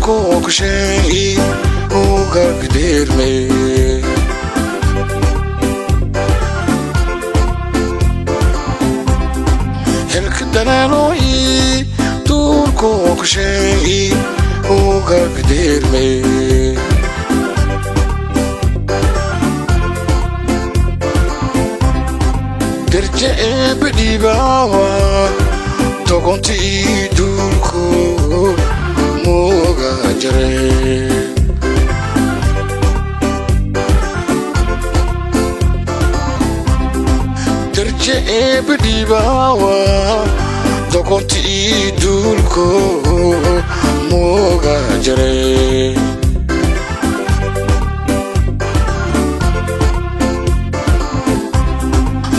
Duurkoogshay ugagdirme. Helka daleeloi duurkoogshay ugagdirme. Dirje eebedhibaawa dogontii duulku muga jare. Dirje eebedhibaawa dogontii duulku muga jare.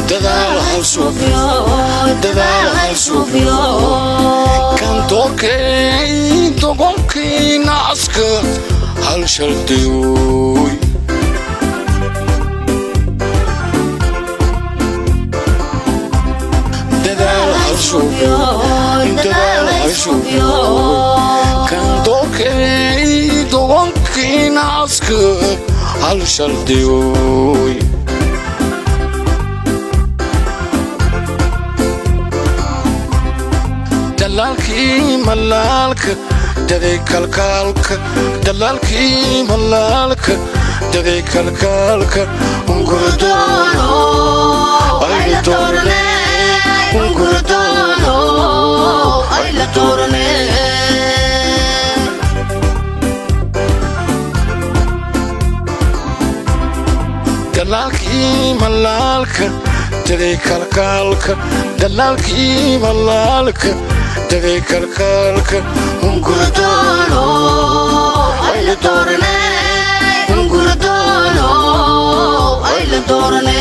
Dadaal halsuubiyo, dadaal halsuubiyo, kan doorkay dogonkii nacaska hal shaldiyoy. Dadaal halsuubiyo, dadaal halsuubiyo, kan doorkay dogonkii nacaska hal shaldiyoy. Dalaalkii malaalka daday kalkaalka, dalaalkii malaalka daday kalkaalka, ungurdoono ayla doorane, ungurdoono ayla doorane. Dalaalkii malaalka daday kalkaalka, dalaalkii malaalka daday kalkaalka, ungurdoono ayla doorane, ungurdoono ayla doorane.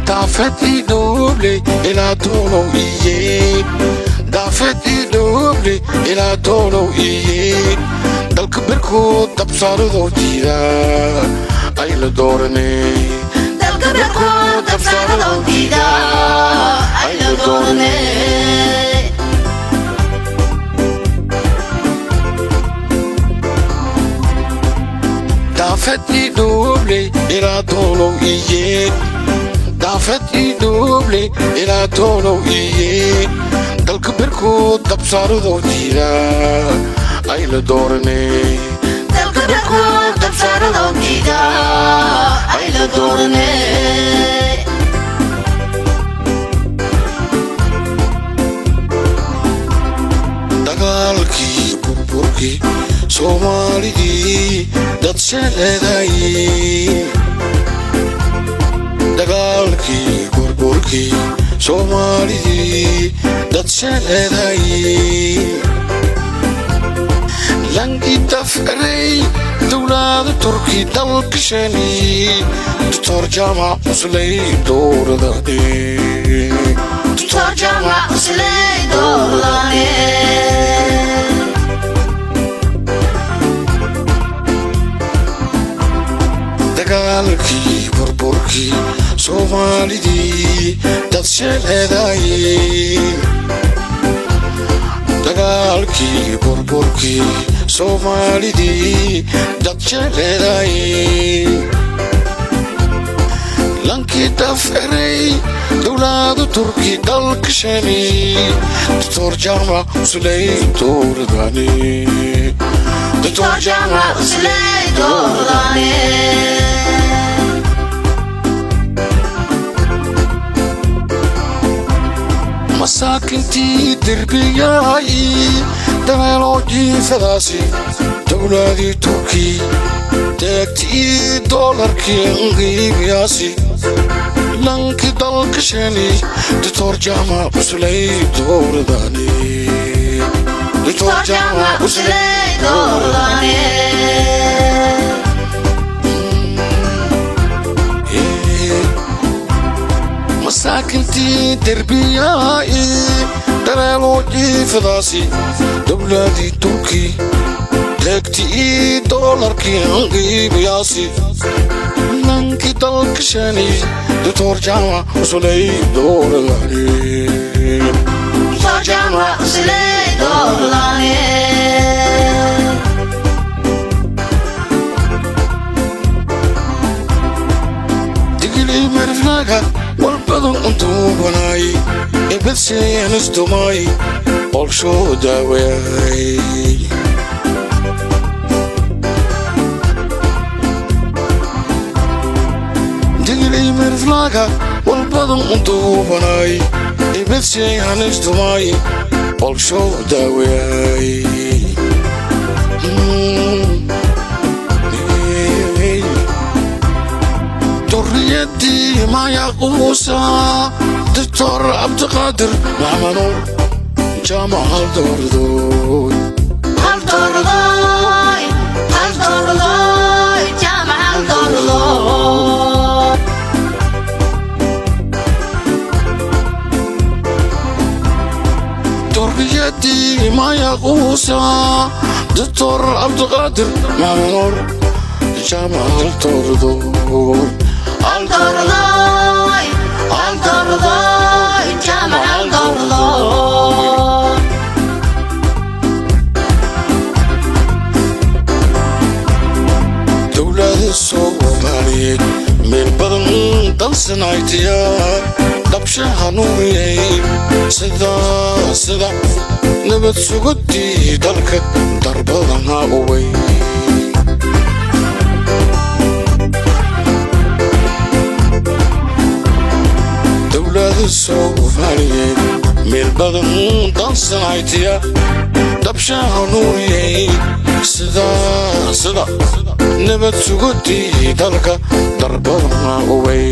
Daafed ii dhooble ilaa doonow iyeed, daafed ii dhooble ilaa doonow iyeed, dalka birkood dabsaaradoo diida ayla doorane, dalka birkood dabsaaradoo diida ayla doorane. Daafed ii dhooble ilaa doonow iyeed, daafed ii dhooble ilaa doonow iyeed, dalka birkood dabsaaradoo diida ayla doorane, dalka birkood dabsaaradoo diida ayla doorane. Dagaalkii burburkii Soomaalidii dad sheleeday, dagaalkii burburkii Soomaalidii dad sheleeday, langi dafrey dowlada Turki dalka shani, Doctor Jaamac Cusley dowradane, Doctor Jaamac Cusley dowradane. Dagaalkii burburkii Soomaalidii dad sheleeday, dagaalkii burburkii Soomaalidii dad sheleeday, lankii dafrey dowlada Turki dalka shani, Doctor Jaamac Cusley dowradane, Doctor Jaamac Cusley dowradane. Masaakintii derbiyaay dameeloo jiifadaasi, dowladii Turki deegtii doolarkii nqiibiyaasi, lanki dalka shani, Doctor Jaamac Cusley dowradane, Doctor Jaamac Cusley dowradane. Masaakintii derbiyaai dareeloo jiifadaasi, dowladii Turki deegtii doolarkii nqiibiyaasi, Nankii dalkashani Doctor Jaamac usuley dooradani. Jaamac usley dooradane. Digilii miriflaaga walbadan untuubanay ibadsiyanistumay qolshoo daawayay. Digilii miriflaaga walbadan untuubanay ibadsiyanistumay qolshoo daawayay. Duriyadii mayaquusa Doctor Cabdiqaadir Maxamanuur Jaamac hal doordoy. Hal doordoy, hal doordoy, Jaamac hal doordoy. Duriyadii mayaquusa Doctor Cabdiqaadir Maxamanuur Jaamac hal doordoy. Hal doordoy, hal doordoy, Jaamac hal doordoy. Dowlada Soomaaliyeed meel badan dalsanaytiya dhabsha hanuuniyey sida nabad sugadii dalka darbadan ha ubay. Dowlada Soomaaliyeed meel badan dalsanaytiya dhabsha hanuuniyey sida nabad sugadii dalka darbadan ha ubay.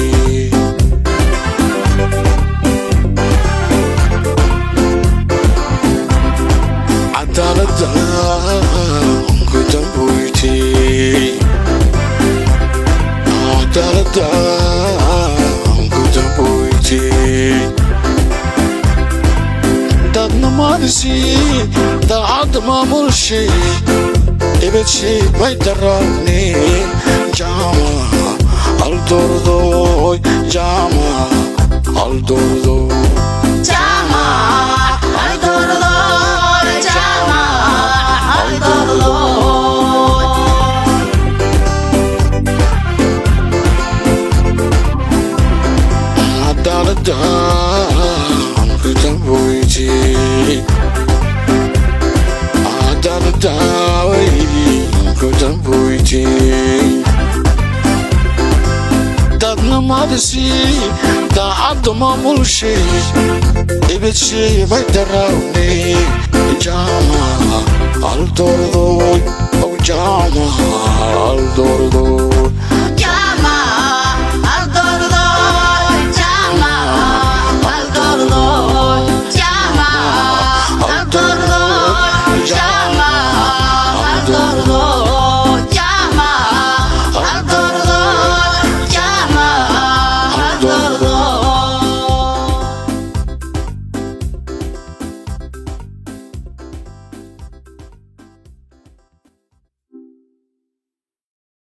Cadaalada ku damboytay, cadaalada ku damboytay, dadnimadiisii daacadda maamulshay ibadshey may daraani Jaamac haldoordoy, Jaamac haldoordoy. Jaamac hal doordoy, Jaamac hal doordoy. Cadaalada ku damboytay, cadaalada way ku damboytay, dadnimadiisii daacadda maamulshay ibadshey may daraawne Jaamac haldoordoy ow Jaamac haldoordoy.